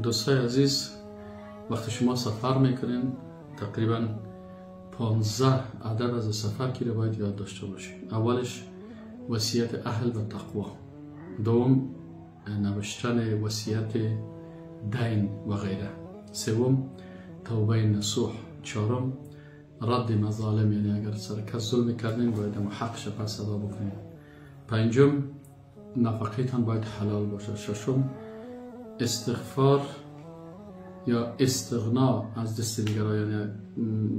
دوستای عزیز، وقتی شما سفر میکنین تقریبا 15 ادب از سفر که باید یاد داشته باشین. اولش وصیت اهل و تقوا، دوم نوشتن وصیت دین و غیره، سوم توبه نصوح، چهارم رد مظالم، یعنی اگر سر کس ظلم کردین باید حقش پس ادا بکنین، پنجم نفقه‌تان باید حلال باشه، ششم استغفار یا استغنا از دست دیگران، یعنی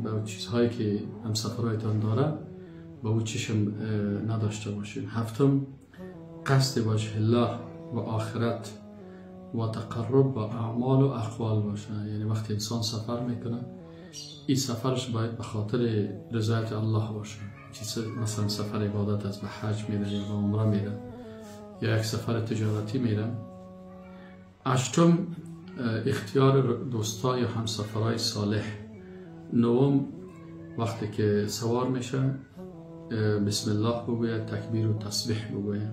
به چیزهایی که همسفرهایتان داره با او چشم نداشته باشین، هفتم قصد وجه الله و آخرت و تقرب با اعمال و اقوال باشه، یعنی وقتی انسان سفر میکنه این سفرش باید به خاطر رضایت الله باشه. چیز مثلا سفر عبادت است، به حج میره یا به عمره میره یا یک سفر تجارتی میره. هشتم اختیار دوستا یا همسفرهای صالح. نهم وقتی که سوار میشه بسم الله بگوید، تکبیر و تسبیح بگوید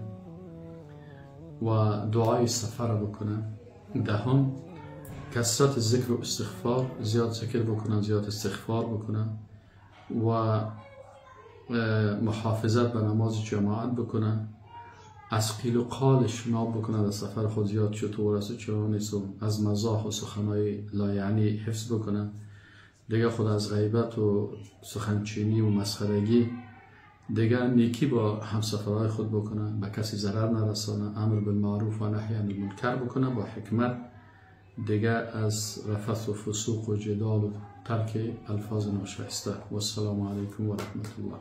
و دعای سفر بکنه. دهم کثرت ذکر و استغفار، زیاد ذکر بکنه، زیاد استغفار بکنه و محافظت به نماز جماعت بکنه، از قیل و قال شناب بکنه، در سفر خود زیاد چطور است چرا نیست، از مزاح و سخنهای لایعنی حفظ بکنه، دیگه خود از غیبت و سخنچینی و مسخرگی، دیگه نیکی با همسفرهای خود بکنه، به کسی ضرر نرسانه، امر بالمعروف و نهی عن المنکر بکنه با حکمت، دیگه از رفث و فسوق و جدال و ترک الفاظ ناشایسته. و السلام علیکم و رحمت الله.